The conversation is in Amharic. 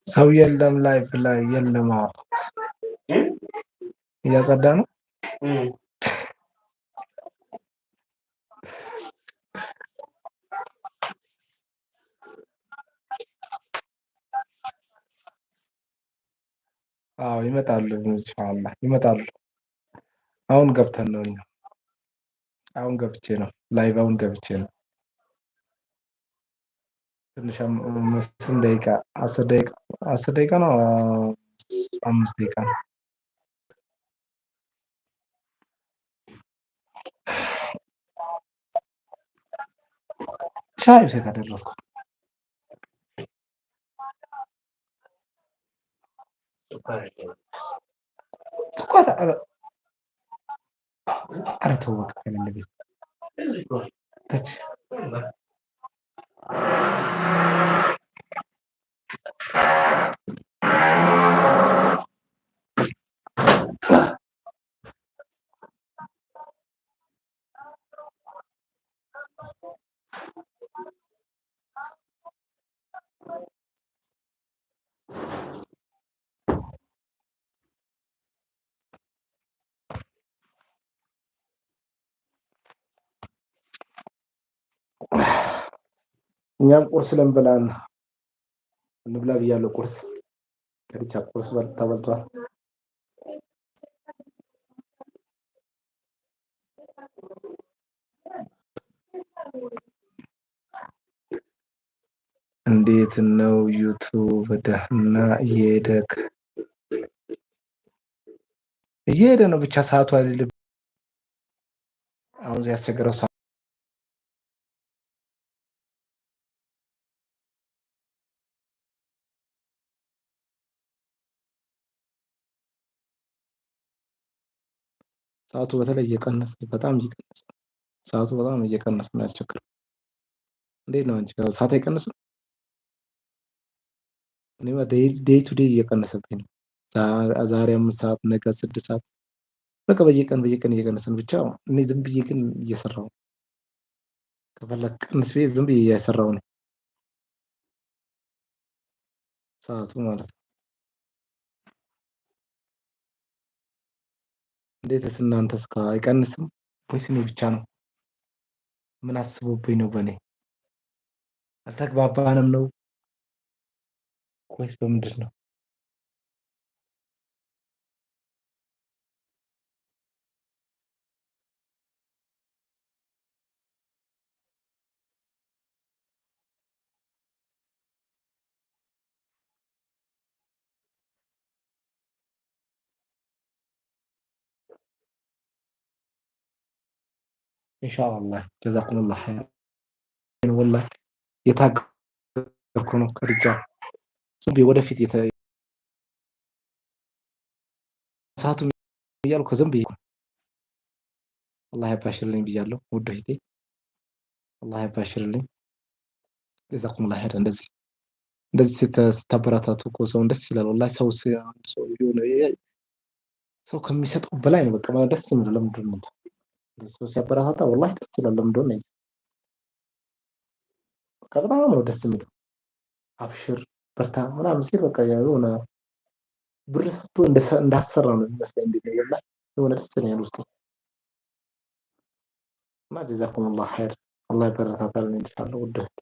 ሰው የለም፣ live ላይ የለም። አዎ፣ እያጸዳ ነው። አዎ፣ ይመጣሉ፣ ኢንሻአላህ ይመጣሉ። አሁን ገብተን ነው እኛ፣ አሁን ገብቼ ነው live፣ አሁን ገብቼ ነው። ትንሽ ስንት ደቂቃ? 10 ደቂቃ፣ 10 ደቂቃ ነው፣ 5 ደቂቃ ነው። ሻይ ሴት አደረስኩ። ስኳር ኧረ ተው በቃ ከሌለ ቤት ታች። እኛም ቁርስ ልንበላ ነው። እንብላ ብያለሁ። ቁርስ ከዲቻ ቁርስ ተበልቷል። እንዴት ነው YouTube? ደህና እየሄደ ነው። ብቻ ሰዓቱ አይደለም አሁን ያስቸገረው። ሰዓቱ በተለይ እየቀነሰ፣ በጣም እየቀነሰ፣ ሰዓቱ በጣም እየቀነሰ ነው ያስቸግረው። እንዴት ነው አንቺ ጋር ሰዓት አይቀንስም? እኔማ day to day እየቀነሰብኝ ነው። ዛሬ 5 ሰዓት፣ ነገ 6 ሰዓት፣ በቃ በየቀን በየቀን እየቀነሰ ነው። ብቻ እኔ ዝም ብዬ ግን እየሰራሁ ነው። ከፈለክ ቀንስ ብዬ ዝም ብዬ እየሰራሁ ነው ሰዓቱ ማለት ነው። እንዴትስ እናንተስ አይቀንስም ወይስ እኔ ብቻ ነው? ምን አስቦብኝ ነው? በእኔ አልተግባባንም ነው ወይስ በምንድን ነው? ኢንሻአላህ ጀዛኩሙላህ ኸይር። ወላሂ የታገልኩ ነው ከድጃ፣ ዝም ብዬ ወደፊት ሰዓቱ እያልኩ ዝም ብዬ። አላህ ያባሽርልኝ ብያለሁ። ውድ እህቴ፣ አላህ ያባሽርልኝ። ጀዛኩሙላህ ኸይር። እንደዚህ እንደዚህ ስታበረታቱ እኮ ሰውን ደስ ይላል። ወላሂ ሰው ሰው የሆነ ሰው ከሚሰጠው በላይ ነው። በቃ ደስ የሚለው ለምንድን ነው? ሰው ሲያበረታታ ወላሂ ደስ ይላል። ለምን እንደሆነ በቃ በጣም ነው ደስ የሚለው። አብሽር፣ በርታ ምናምን ሲል በቃ የሆነ ብር ሰጥቶ እንዳሰራ ነው የሚመስለኝ። እንዴት ነው? ወላሂ የሆነ ደስ ይለኛል ውስጤ። እና ጀዛኩሙላህ ኸይር፣ አላህ ያበረታታልን ኢንሻአላህ ውድ እህቴ።